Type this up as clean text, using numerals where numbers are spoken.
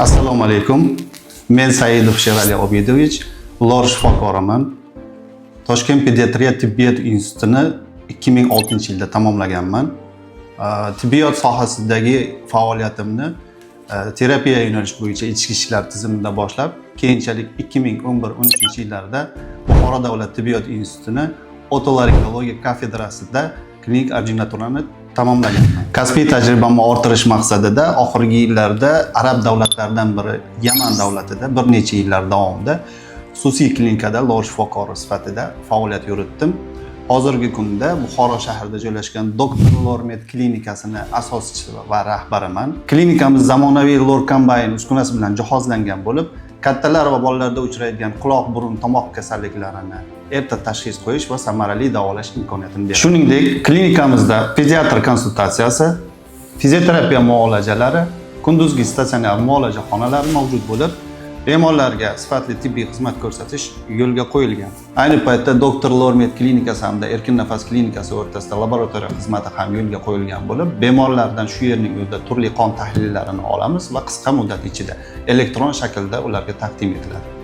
Assalomu alaykum. Men Saidov Sherali Obidovich, lor shifokoriman. Toshkent pediatriya tibbiyot institutini 2006-yilda tamomlaganman. Tibbiyot sohasidagi faoliyatimni terapiya yo'nalishi bo'yicha ichki ishlar tizimida boshlab, keyinchalik 2011-13 yillarda Buxoro davlat tibbiyot institutini otolaringologiya kafedrasida klinik ordinaturani tamomlaganman. Kasbiy tajribamni orttirish maqsadida oxirgi yillarda arab davlatlaridan biri Yaman davlatida bir necha yillar davomida xususiy klinikada lor shifokori sifatida faoliyat yuritdim. Hozirgi kunda Buxoro shahrida joylashgan Doktor Lormed klinikasini asoschisi va rahbariman. Klinikamiz zamonaviy lor kombayn uskunasi bilan jihozlangan bo'lib, kattalar va bolalarda uchraydigan quloq, burun, tomoq kasalliklarini erta tashxis qo'yish va samarali davolash imkoniyatini beradi. Shuningdek, klinikamizda pediatr konsultatsiyasi, fizioterapiya muolajalari, kunduzgi statsionar muolaja xonalari mavjud bo'lib, bemorlarga sifatli tibbiy xizmat ko'rsatish yo'lga qo'yilgan. Ayni paytda Doktor Lormed klinikasi hamda Erkin nafas klinikasi o'rtasida laboratoriya xizmati ham yo'lga qo'yilgan bo'lib, bemorlardan shu yerning o'zida turli qon tahlillarini olamiz va qisqa muddat ichida elektron shaklda ularga taqdim etiladi.